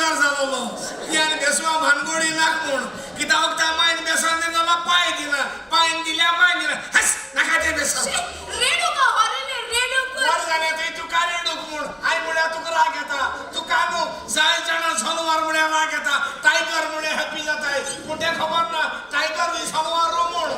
काजार जालोलो ती आनी बेसवा भानगोडी नाक म्हूण कित्या वखता मायन बेसन दिना जाल्यार पांय दिना, पांयन दिल्या माय दिना, हस नाका तें बेसन. रेडूक हरले रेडूक. वर जाल्यार थंय तुका रेडूक म्हूण आई म्हळ्यार तुका राग येता, तुका न्हू जाय जाणा जनवार म्हळ्यार राग येता, टायगर म्हळ्यार हॅपी जाताय, पूण तें खबर ना टायगर ही जनवार रो म्हूण.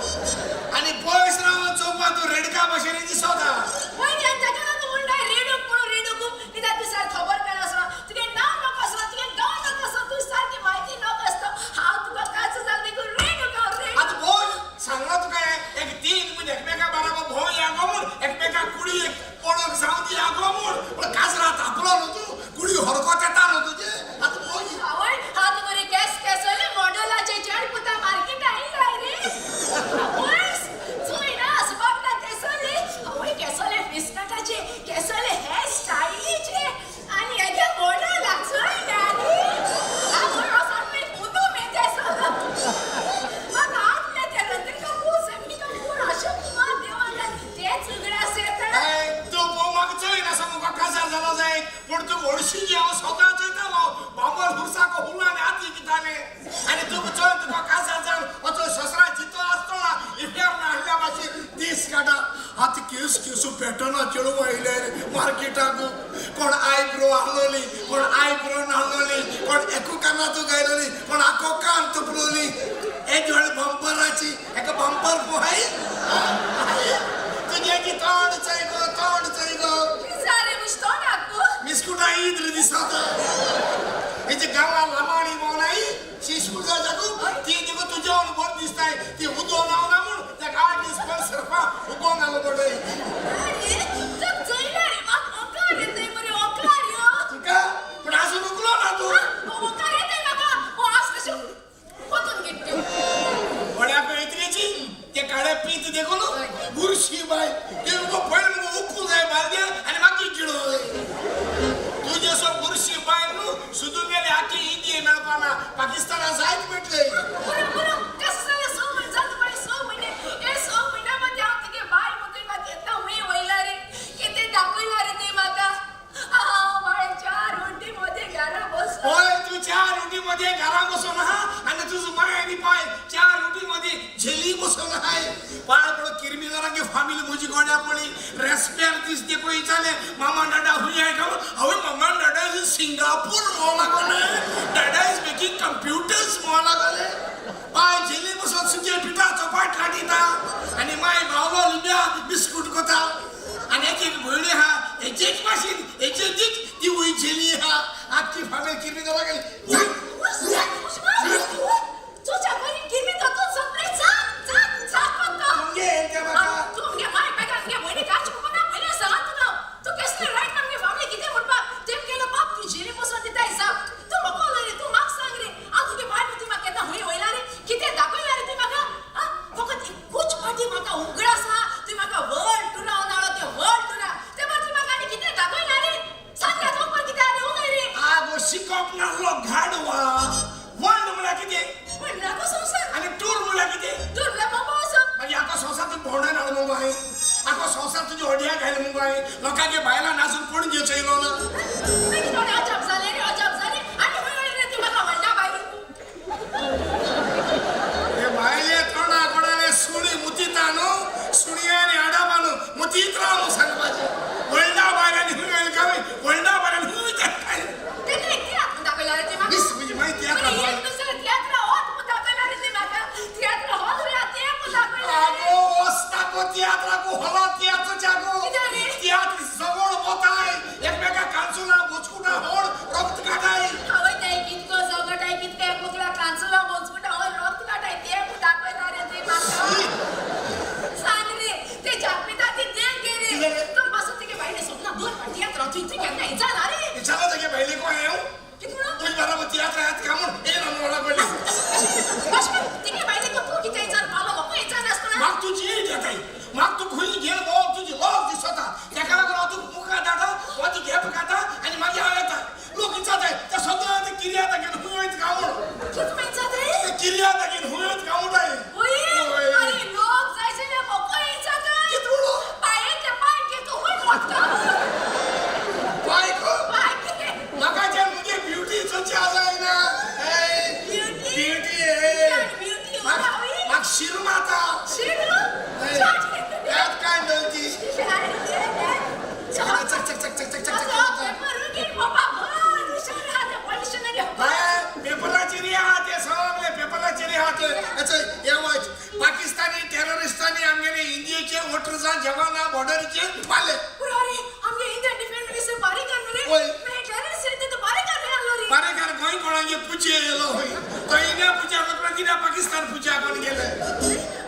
आनी पयस रावन चोवपा तूं रेडका भशेन दिसता. वय ताका लागून म्हणटाय रेडूक म्हणून रेडूक, कित्याक तूं सारकी खबर काडनासलो, तुगे नांव नाका आसलो, तुगे गांव नाका आसलो, तूं सारकी म्हायती नाका आसलो. हांव तुका काच जाल देखून रेडूक हांव रेडूक. आतां भोव सांगला तुका एक तीन म्हण एकमेका बराबर भोव या गो म्हूण, एकमेका कुडी पडोंक जावं दी या गो म्हूण, पूण काजरा तापलो न्हू तूं, कुडी हरकत येता न्हू तुजे. आतां भोव आवय हांव तुका केस केसोले मॉडलाचे चेड पुता मार्केट आयलाय रे. आवय चोय ना आसपाक ना केसोले. आवय केसोले फिसकाटाचे, केसोले हेर स्टायलीचे आनी हेगे मॉडलाक चोय ना रे. आवय हांव सामकें एक मुदो मेते सगळो. म्हाका आटले ते रणधीर कपूर, शम्मी कपूर, अशोक कुमार, देवानंद तेच उगडास येता. तूं भोव म्हाका चोय ना सामको काजार जालो जाय, पूण तूं व्हडशी जी हांव सदां चोयतालो बांबर हुरसाको हुला आनी आती किताले, आनी तुका चोय तुका काजार जावन वचो ससरा जितो आसतना इफेर्न आहल्या भाशेन दीस काडटा. आतां केस केसू पेटना चेडवां आयले मार्केटाक, कोण आयब्रो आहलोली, कोण आयब्रो नाहलोली, कोण एकू कानातू गायलोली, कोण आखो कान तुपलोली, एक वेळ बंपराची एका बंपर पोहाय तुजें की तोंड चोय गो, तोंड चोय गो. सारे मुश्तो नाकू. बिस्कुटा ईद्र दिसता. हेजे गांवां लामाणी मोनाई शिशकुजा जागू ती देखो तुझ्या बरं दिसताय, ती उदो नाव ना म्हूण तेका 8 दीस पण सरपा उगोंग घालो पडय. अरे तूं चोयला रे म्हाका ओंकार येतय मरे, ओंकार यो. तुका पूण आजून उगलो ना तूं. ओंकार येतय म्हाका, हो आज कशें पोतून घेतल्यो. वड्याक येतलीची ते काळे पीत देखून बुरशी बाय ते मुगो पयलीं मुगो उकू जाय बालद्या आनी मागीर गिळो जाय. तुजे सो बुरशी बाय न्हू सुदून गेले आखी इंडिये मेळपा ना, पाकिस्ताना जायत मेळटले. पुरो पुरो कसं जालें, 6 म्हयने जाता पळय, 6 म्हयने. हे 6 म्हयन्या मदीं हांव तुगे बाय म्हूण म्हाका केन्ना हुंय वयला रे, कितें दाखयला रे तुवें म्हाका? हांव बाय 4 वण्टी मदें घरा बसून. हय तूं 4 वण्टी मदें घरा बसून आहा आनी तुजो माय आनी पाय 4 वण्टी मदें झेली बसून आहाय. पाळ पडो किरमिनोरांगे फामील म्हजी गोड्या पळय रेस्पेर दीस देखून विचारलें मामा डाडा हुंय आय काय? हांवें मामा डाडा is Singapore म्हणो लागोले, डाडा is making computers म्हणो लागोले. पाय झेली बसून सुके पिठा चपाट लाटिता आनी माय बावलो लिब्या बिस्कूट कोता, आनी एक एक भयणी आहा हेचेच भाशेन हेचे दीक ती वय झेली आहा. आख्खी फामील किरमिनोरा गेली. तुज्या बरी किरमी तातूंत सगळें चाक चाक चाक कोत्ता. तुमगे तें म्हाका तूं आमगे माय बेगा आमगे भयणी काच म्हणना पयलीं सांगा तुका, तूं केसले रायट आमगे फामिली कितें म्हणपाक? तेम केलो बाप तूं झेली बसून दिताय जाप. तूं म्हाका उलय रे, तूं म्हाका सांग रे, हांव तुगे बायल तूं म्हाका केन्ना हुंय वयला रे, कितें दाखयला रे तूं म्हाका? फकत एकूच फावटी म्हाका उगडास आहा, तूं म्हाका वर्ल्ड टुरा वनालो तें वर्ल्ड टुरा ते मात तूं म्हाका आनी कितें दाखयला रे? सांग रे, तुका कितें आनी उलय रे. आगो शिकोवप नासलो घाडवा, वर्ल्ड म्हळ्यार कितें? म्हणल्यार आगो संवसार. आनी टूर म्हळ्यार कितें? टूर म्हळ्यार भोंवपा वचप. मागीर आखो संवसार तूं भोंवडेन हाडलो मुगो हांवें, आखो संवसार तुज्या हड्ड्याक घायलो मुगो हांवें, लोकांगे बायलां नाचून पणजे चोयलो ना. मागीर थोडें अजाप जालें रे, अजाप जालें आनी खंय वयलें रे तूं म्हाका व्हडल्या बायल? हे बायले तोंडा कोणाले सुणी मुतिता न्हू, सुणयां आनी आडामा न्हू, मुतीत राव म्हूण सांगपाचें. व्हडल्या बायलांनी खंय वयलें काय? व्हडल्या बायलांनी खंय वयता काय? तेन्ना एक तियात्र म्हूण दाखयला रे तूं म्हाका. दीस म्हजी मागीर तियात्रां आनी एक दुसरें तियात्र हॉल म्हूण दाखयला रे तूं म्हाका, तियात्र हॉल रे तें म्हूण दाखयला रे. आगो वस्ताको तियात्राको हॉला तियात्र जागो. कितें रे? तियात्र जवळ वताय एकमेका कांचुना बोचकुटा. मोटरचा जवाना बॉर्डरीचेर मारले. पुरारे आमगे इंडियन डिफेन्स मिनिस्टर पारेकर रे. ओय. मैं टेररिस्ट रे तो पारेकर रे आलो रे. पारेकर गोंय कोणागे पुजे येलो होय तो इंडिया पुजा करता कित्याक पाकिस्तान पुजा कोण गेले.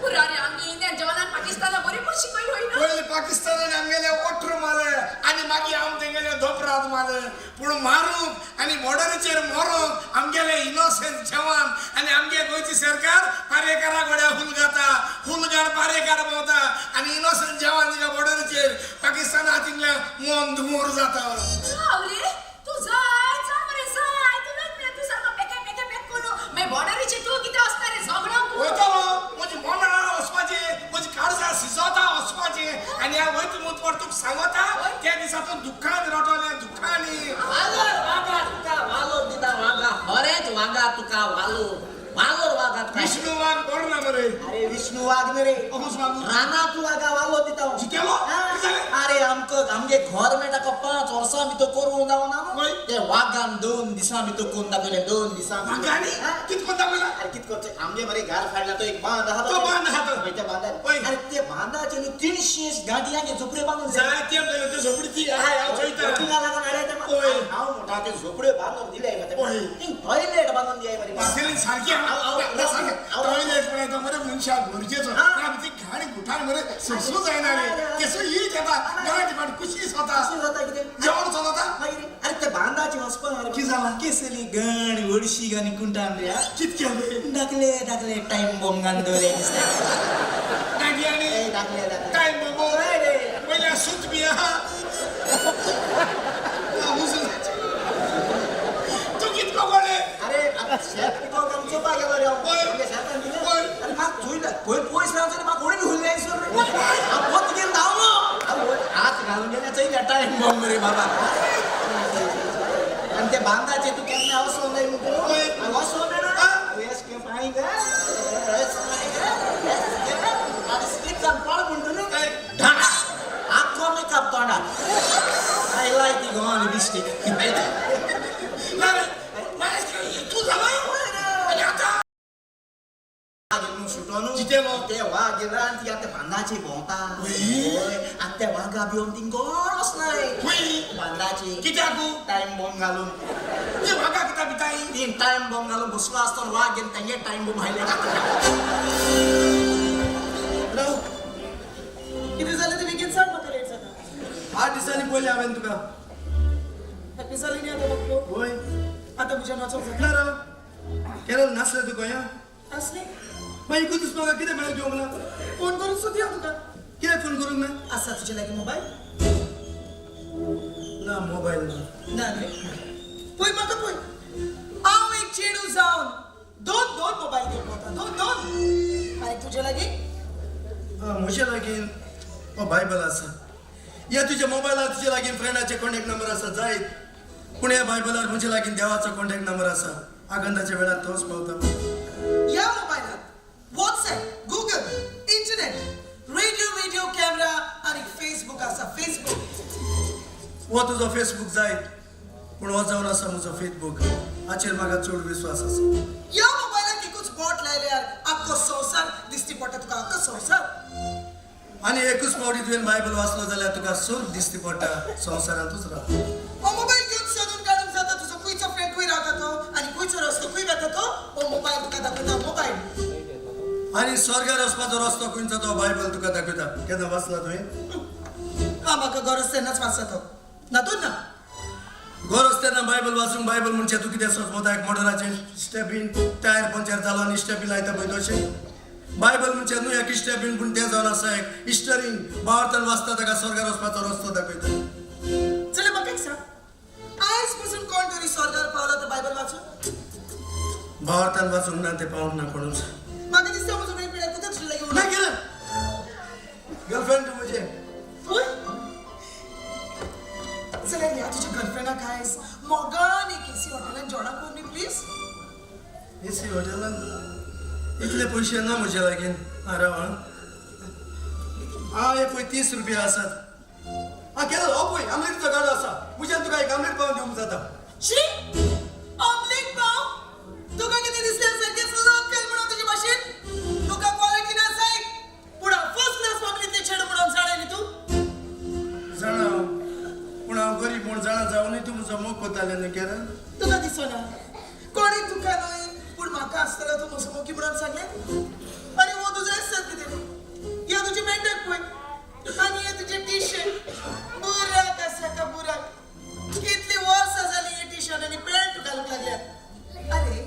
पुरारे आमगे इंडियन जवानान पाकिस्ताना बरी पण शिकवली होय ना. पयलीं पाकिस्तानान आमगेले ओट्र मारले आनी मागीर आम तेंगेले दोपरात मारले पूण मारूंक आनी बॉर्डरीचेर मरोंक आमगेले इनोसंट जवान आनी आमगे गोंयची सरकार पारेकारा गोड्या हुलगाता हुलगान पारेकार भोंवता आनी इनोसंट जवान तिका बॉर्डरीचेर पाकिस्ताना हातींतल्या मोन धुमोर जाता. जाव रे तू जाय जा मरे जाय तू ना तू सारको पेके पेके पेक करू मैं बॉर्डरीचे तू कितें वचता रे झगडोंक. वयतलो म्हजी मनां वचपाचें म्हजी काळजां सिजोता वचपाचें आनी हांव वयता म्हूण तुका सांगता त्या दिसा तूं दुख्खान रडटलें दुख्खानी. वालोर वागा तुका वालोर दिता वागा खरेंच वागा तुका वालोर वालोर वागा तुका. विष्णू वाघ बरो ना मरे. अरे विष्णू वाग न्ही रे. अहूच वाग. रानात वागा वालोर दिता. जितेलो? कितें जालें? अरे आमकां आमगे घर मेळटा 5 वर्सां भितर करूंक जावना वय. ते वागान 2 दिसां भितर करून दाखयले 2 दिसां. वागांनी कितें कोण दाखयला? अरे कित करचें आमगे मरे घर फाडला तो एक बांद आहा. तो बांद आहा तो. वय, त्या बांदार. वय. अरे ते बांदाचे न्हू 300 गांठयांचे झोपड्यो बांदून जाय ते ते झोपडी ती आहा हांव चोयता. तिंगा लागून हाडले ते. वय. हांव म्हणटा ते झोपड्यो बांदून दिले मरे. वय. ती टॉयलेट बांदून दिले मरे. वासेलीन सारकी टॉयलेट पण येता मरे मनशाक गरजेचो ती घाण गुठार मरे सोसूं जायना रे केसो हीट येता गांठ फाट कुशी स्वता. अशें जाता कितें जेवण चलता. मागीर अरे ते बांदाचे वचपा मरे. कितें जालां? केसली गण वडशी आनी कुंटान रे. कितकें रे? धाकले धाकले टायम बॉम्ब घालून दवरले दिसता. मागीर आनी ए, धाकले धाकले टायम बॉम्ब हय रे. वयल्या सूत बी आहा. तूं कितको कोणे? अरे आता शेत पिकोवंक आमी चोवपाक गेलो रे हांव. वय. आमगे शेतान दिलें. वय. आनी म्हाका चोयलें पयर पयस रावचो न्ही म्हाका ओडून हुल्लें दिसलो रे. हांव वत घेवन धांवलो. हांव हात घालून गेले चोयलें टायम बॉम्ब रे बाबा. आनी ते बांदाचे तूं केन्ना वचोंक जाय म्हणटा. वय. हांव वचोंक जाणा. हा. एस के फायन एस आनी स्लीप जावन पळ म्हणटा न्हू. हय. धास आख्खो मेकअप तोंडार. I like the Goan lipstick. ना रे, मागीर तूं जालो आनी आतां सुटोन जितेलो. ते वाग गेला आनी ती आतां बांदाचे भोंवता. वय. आनी त्या वागा भिवन थिंग कोण वचनाय. खंय? बांदाचे कित्याक? टायम बॉम्ब घालून. ते वागा कित्याक भिताय? तीन टायम बॉम्ब घालून बसलो आसतना वाग घेवन तेंगे टायम बॉम्ब हायले. राव. कितें जालें तें बेगीन सांग म्हाका लेट जाता. 8 दिसांनी पयलें हांवें तुका. हॅप्पी जाली न्ही आतां म्हाका. वय. आतां म्हज्यान वचोंक जाता. ना राव केरळ नासलें तूं गोंया. आसलें. मागीर एकूच दीस म्हाका कितें मेळ्ळें दिवंक ना? फोन करून सुद्दां या तुका. कितें फोन करूंक ना? आसा तुजे लागीं मोबायल? ना मोबायल ना. ना न्ही. पळय म्हाका पळय हांव एक चेडूं जावन 2 2 मोबायल घेवन वता 2 2. आनी तुजे लागीं? म्हजे लागीं हो बायबल आसा. ह्या तुज्या मोबायलार तुजे लागीं फ्रेंडाचे कॉन्टॅक्ट नंबर आसा जायत पूण ह्या बायबलार म्हजे लागीं देवाचो कॉन्टॅक्ट नंबर आसा. आगंदाच्या वेळार तोच पावता. ह्या मोबायलात WhatsApp, Google, internet, radio, video camera आनी फेसबूक आसा. फेसबूक. हो तुजो फेसबूक जायत पूण हो जावन आसा म्हजो फेसबूक. हाचेर म्हाका चड विस्वास आसा. ह्या मोबायलाक एकूच बोट लायल्यार आख्खो संवसार दिश्टी पडटा तुका. आख्खो संवसार. आनी एकूच फावटी तुवें बायबल वाचलो जाल्यार तुका सूर दिसती पडटा संवसारांतूच राव. हो मोबायल घेवन सोदून काडूंक जाता तुजो खंयचो फ्रेंड खंय रावता तो आनी खंयचो रस्तो खंय वता तो. हो मोबायल तुका दाखयता मोबायल. आनी स्वर्गार वचपाचो रस्तो खंयचो तो बायबल तुका दाखयता. केन्ना वाचला तुवें? हा म्हाका गरज तेन्नाच वाचता तो. ना तूं ना. गरज तेन्ना बायबल वाचूंक. बायबल म्हणजे तूं कितें सोंपता एक मोटराचें स्टेपीन टायर पंचर जालो आनी स्टेपी लायता पळय तशें. बायबल म्हणजे न्हू एक स्टेपीन पूण तें जावन आसा एक स्टरींग. भावार्थान वाचता ताका स्वर्गार वचपाचो रस्तो दाखयता. जाल्यार म्हाका एक सांग आयज पसून कोण तरी स्वर्गार पावला तो बायबल वाचून? भावार्थान वाचूंक ना तें पावूंक ना कोणूच. म्हाका दिसता म्हजो वेळ पिळ्यार तुका तुजे लागीं ना केलं गर्लफ्रेंड तूं म्हजें. खंय? जाल्यार ह्या तुज्या गर्लफ्रेंडाक आयज मोगान एक एसी हॉटेलान जेवणाक व्हर न्ही प्लीज. एसी हॉटेलान इतले पयशे ना म्हजे लागीं. आं राव आं. आं हे पळय 30 रुपया आसात. आं केलो हो पळय आमलेटीचो गाडो आसा. म्हज्यान तुका एक आमलेट पाव दिवंक जाता. शी ऑमलेट पाव तुका कितें दिसलें सारकें लोकल म्हणून तुजे भाशेन. तुका क्वॉलिटी ना जाय पूण हांव फर्स्ट क्लास फॅमिलींतलें चेडूं म्हणून कोतालें न्ही कॅरल? तुका दिसना कोणी तुका न्हय, पूण म्हाका आसतलो तूं म्हजो मोगी म्हणून सांगलें. आनी हो तुजो एसत कितें, हे तुजें मेंढक पळय आनी हे तुजें टी शर्ट बुराक आसा का बुराक. कितली वर्सां जाली हे टी शर्ट आनी पॅन्ट घालूंक लागल्या. अरे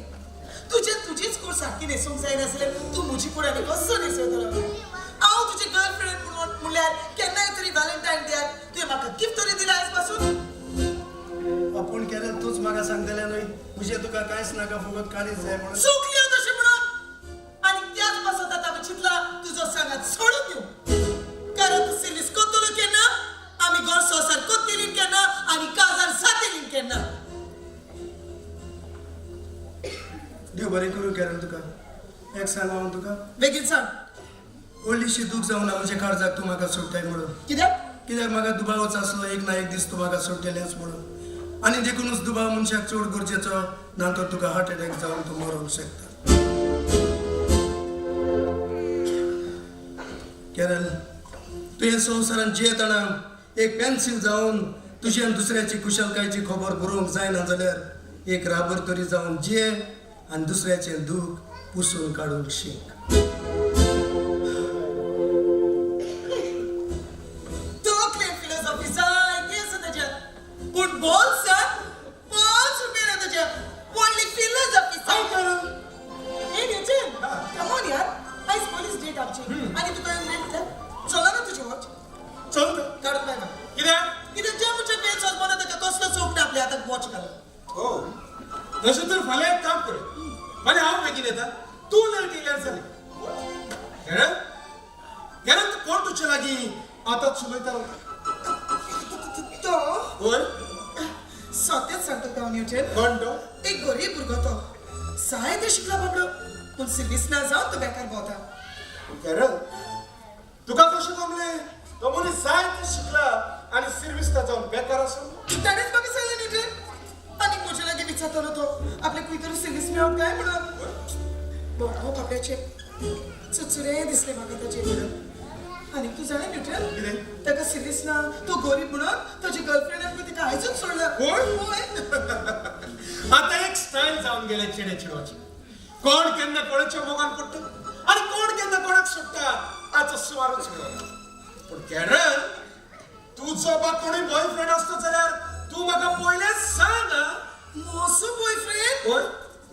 तुजे तुजीच कूड सारकी न्हेसूंक जायनासल्यार तूं म्हजी कूड आनी कसो न्हेसयतलो? हांव तुजें गर्लफ्रेंड म्हणून म्हणल्यार केन्नाय तरी व्हॅलेंटायन डेयाक तुवें म्हाका गिफ्ट तरी दिला आयज पासून? आपूण कॅरल, तूंच म्हाका सांगतलें न्हय, म्हजें तुका कांयच नाका, फकत काडीच जाय म्हणून. चुकली हांव तशें म्हणून आनी त्याच पासत आतां हांवें चिंतलां तुजो सांगात सोडून दिवं, कारण तूं सिर्वीस कोत्तलो केन्ना, आमी घर संवसार कोत्तेलीन केन्ना आनी काजार जातेलीन केन्ना. देव बरें करूं कॅरल तुका. एक सांग हांव तुका. बेगीन सांग. व्हडलीशी दूख जावना म्हज्या काळजाक तूं म्हाका सोडटाय म्हणून. कित्याक? कित्याक म्हाका दुबावच आसलो एक ना एक दीस तूं म्हाका सोडटलेंच म्हणून, आनी देखूनच दुबाव मनशाक चड गरजेचो ना तर तुका हार्ट एटॅक जावन तूं मरोंक शकता. कॅरल, तुवें संवसारांत जियेतना एक पेन्सील जावन तुजी आनी दुसऱ्याची कुशलकायेची खबर बरोवंक जायना जाल्यार एक राबर तरी जावन जिये आनी दुसऱ्याचें दूख पुसून काडूंक शीक. तकलेन फिलॉसॉफी जायती आसा ताज्या, पूण बोल्सांत 5 रुपया ना ताज्या. व्हडली फिलॉसॉफी. हाय कॅरल. हे न्यूटन, कम ऑन यार, आयज पयलीच डेट आमची आनी तुका हांवें म्हटल्यार चलना तुजी वॉच. चलता. काडून बाय म्हाका. कित्याक? कित्याक ज्या मनशाक वेळ चलपाना ताका कसलो चोप ना आपल्या हाताक वॉच घालून. हो, तशें तर फाल्यां एक काम कर, फाल्यां हांव बेगीन येता, तूं लेट येयल्यार जालें. कॅरल, कॅरल, तूं कोण तुजे लागीं आतांच उलयतालो? तो? कोण? सत्याच सांगता तुका हांव न्यूटन. कोण तो? एक गरीब भुरगो तो, जायते शिकला बाबडो, पूण सिर्वीस ना जावन तो बेकार भोंवता. कॅरल, तुका कशें जमलें तो मनीस जायते शिकला आनी सिर्विस ना जावन बेकार आसा? ताणेंच म्हाका सांगलें न्यूटन, आनी म्हजे लागीं विचारतालो तो आपल्याक खंय तरी सिर्वीस मेळत काय म्हणून. बरो बाबड्याचें चुचुरें दिसलें म्हाका ताचें. आनी तूं जाणा न्यूटन? कितें? ताका सिर्वीस ना, तो गरीब म्हणून ताजी गर्लफ्रेंडान ताका आयजूच सोडला. कोण? होय. आतां एक स्टायल जावन गेल्या चेडे चेडवाची. कोण केन्ना कोणाच्या मोगान पडटा आनी कोण केन्ना कोणाक सोडटा हाचो सुवारूच मेळना. पूण कॅरल, तुजो बा कोणूय बॉयफ्रेंड आसतो जाल्यार तूं म्हाका पयलेंच सांग आं. म्हजो बॉयफ्रेंड? कोण?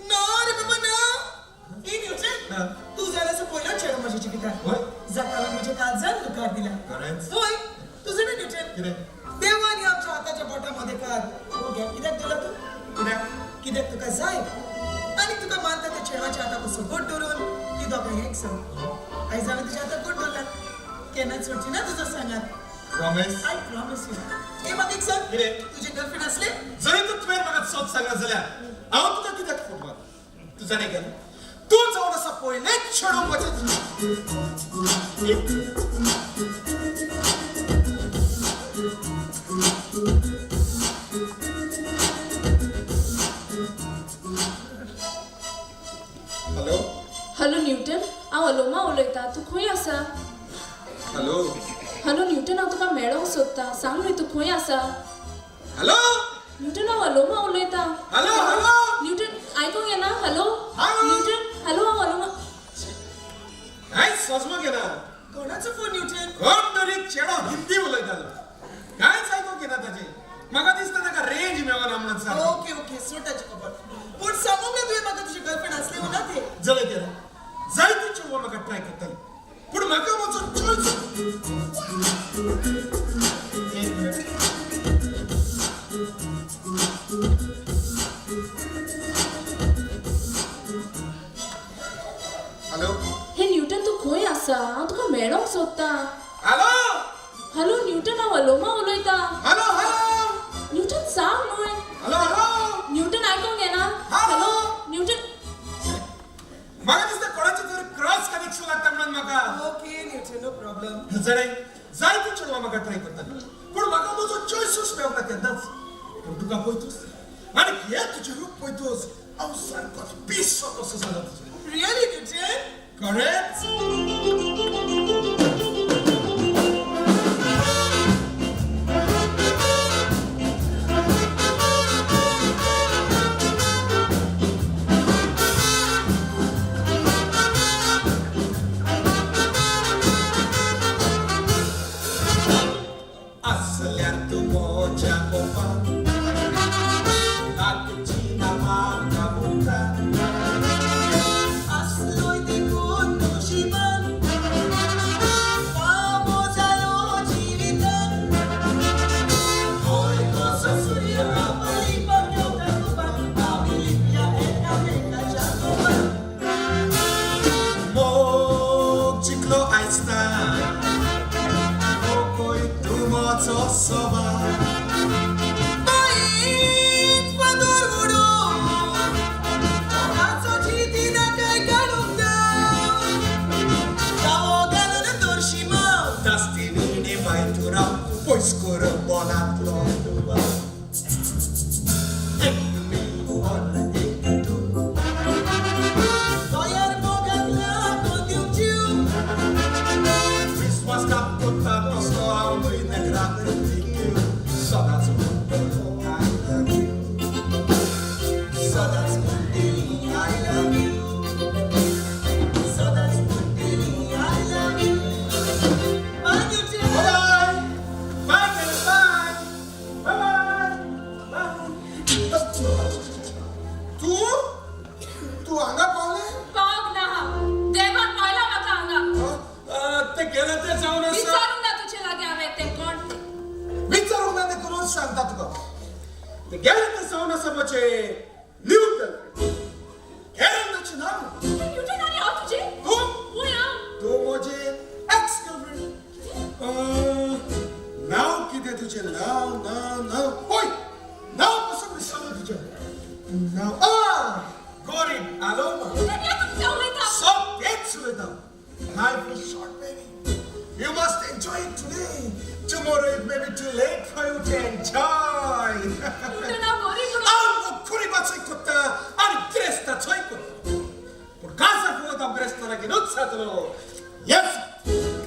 ना रे बाबा ना. हे न्यूटन, हा. तूं जाल्यार पयलो चेडो म्हज्या जिवितांत होय? जाका हांवें म्हज्या काळजान मुखार दिला. खरेंच? होय. तूं जाणा न्यूटन? कितें? देवान आमच्या हाताच्या बोटामध्ये कार हो गॅप कित्याक दिला तूं? कित्याक? कित्याक तुका जाय आनी तुका मानता त्या चेडवाच्या हाताक असो बोट धरून ती दोगांय एक सांग. आयज हांवें तुज्या हाताक बोट धरला, केन्नाच सोडची ना तुजो सांगात. प्रॉमीस? I promise you. हे म्हाका एक सांग. कितें? तुजे गर्लफ्रेंड आसले? जरी तूं तुवें म्हाका सोद सांगना जाल्यार हांव तुका कित्याक फोन मार? तूं जाणें गेलें, तूं जावन आसा पयलेंच चेडूं म्हजें. हॅलो. हॅलो न्यूटन, हांव अलोमा उलयतां, तूं खंय आसा? हॅलो. हॅलो न्यूटन, हांव तुका मेळोंक सोदतां, सांग न्हय तूं खंय आसा? हॅलो. न्यूटन, हांव अलोमा उलयतां. Hello hello. न्यूटन, आयकूंक येना? हॅलो. हॅलो. न्यूटन, हॅलो, हांव अलोमा. कांयच सजमो घेना. कोणाचो फोन न्यूटन? कोण तरी चेडो हिंदी उलयतालो, कांयच आयकूंक येना ताचें. म्हाका दिसता ताका रेंज मेळना म्हणून सांग. ओके ओके, सोड ताची खबर, पूण सांगूंक ना तुवें म्हाका तुजी गर्लफ्रेंड आसली हो ना ते? जालें केलें, जायते चेडवां म्हाका ट्राय करताली, पूण म्हाका म्हजो चॉयस. एक मिनट. हॅलो. हे न्यूटन, तूं खंय आसा? हांव तुका मेळोंक सोदतां. हॅलो. हॅलो न्यूटन, हांव अलोमा उलयतां. Hello hello. न्यूटन, सांग न्हय. Hello hello. न्यूटन, आयकूंक येना? हॅलो. Hello Newton. म्हाका दिसता कोणाचें तरी क्रॉस कनेक्शन लागता म्हणून म्हाका. Okay Newton, no problem. जाणें, जायते चेडवां म्हाका ट्राय करताली, पूण म्हाका म्हजो चॉयसूच मेळना केन्नाच. पूण तुका पळयतूच आनी हे तुजें रूप पळयतूच हांव सारकोच पिसो कसो जाला तुजें. Really Newton? खरेंच. मोगाचो सवाल. बायेंत फादोर उडोवन मोगाचो जिती नाकाय काडूंक दाव दावो घालून तोरशी माव दास्ती निणे बाय तूं राव पयस कर बोलांतलो दुबाव. एक वन एक टू. तयार मोगाक लागून दिवंक जीव. विस्वासघात करता तसो हांव न्हय नेत्राक सदांच म्हणटलो I love you. सदांच म्हणटली I love you. सदांच म्हणटली I love you. Bye Newton. Bye bye bye bye bye bye. तूं तूं हांगा पावलें? पावंक ना हांव. देवान पावयला म्हाका हांगा. ते गेले ते जावन आसा. विचारूंक ना तुजे लागीं हांवें तें कोण तें. विचारूंक ना तें करून सांगता तुका. ते गेले ते जावन आसा म्हजें न्यू गर्लफ्रेंड. गेरंदाचें नांव. तें न्यूटन आनी हांव तुजें? तूं? पूण हांव. तूं म्हजें एक्स गर्लफ्रेंड. नांव कितें तुजें? नांव नांव नांव ओय नांव पसून विसरलो तुजें नांव. आ गोरीब आलोमा. न्यूटन या तूं कितें उलयता? सो तेच उलयता. Life is short, baby. You must enjoy it today. Tomorrow it may be too late for you to enjoy. Newton हांव गोरीब म्हणून. हांव गरिबाचोय कोत्ता आनी गिरेस्ताचोय कोत्ता. पूण काजार फुगत हांव गिरेस्ता लागीं न्हूच जातलो. येस.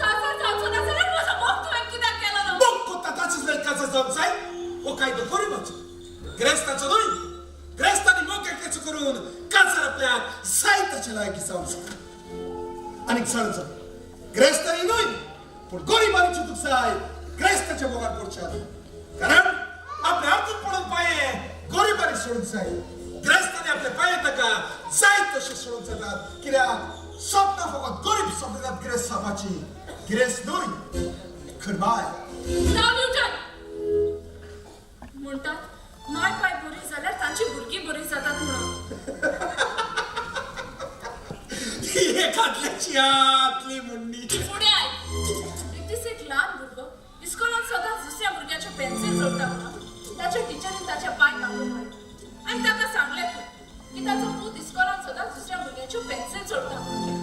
काजार जावचो ना जाल्यार म्हजो मोग तुवें कित्याक केलो ना? मोग कोत्ता ताचेच जाय काजार जावंक जाय. हो कायदो गरिबाचो, गिरेस्ताचो न्हय. गिरेस्तांनी मोग एकल्याचो करून काजार आपल्याक जाय ताचे लागीं जावंक जाय. आनीक जाणा जाय, गिरेस्तांनी न्हय पूण गरिबांनी चिंतूंक जाय गिरेस्ताच्या मोगान पडचे आदी. कारण आपल्या हातूंत पडून पांये गरिबांनी सोडूंक जाय. गिरेस्तांनी आपले पांये ताका जाय तशें सोडूंक जातात. कित्याक सपनां फकत गरीब सपनात गिरेस्त जावपाची, गिरेस्त न्हय. गुड बाय. राव न्यूटन. म्हणटात माय पाय बरी जाल्यार तांची भुरगीं बरीं जातात म्हणून. ही एकादल्याची आतली म्हणणी. फुडें आयक. एक दीस एक ल्हान भुरगो इस्कोलान सदांच दुसऱ्या भुरग्याच्यो पेन्सील चोरता म्हणून ताच्या टिचरीन ताच्या पायक आपोवन हाडलो आनी ताका सांगलें खंय की ताचो पूत इस्कोलान सदांच दुसऱ्या भुरग्याच्यो पेन्सील चोरता म्हणून.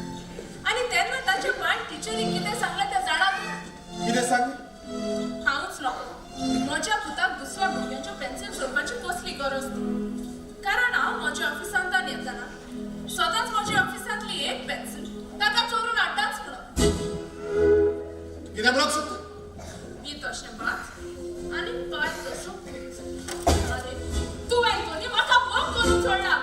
आनी तेन्ना ताच्या पायन टिचरीक कितें सांगलें तें जाणा तूं? कितें सांग? हांवूच नको म्हज्या पुताक दुसऱ्या भुरग्यांच्यो पेन्सील चोरपाची कसली गरज ती. कारण हांव म्हज्या ऑफिसांतल्यान येतना सदांच म्हज्या ऑफिसांतली एक पेन्सील ताका चोरून हाडटाच म्हणून. कितें म्हणूंक सोदता? मी तशें भात आनी पाय तसो. अरे तुवें कोणी म्हाका मोग करून सोडला.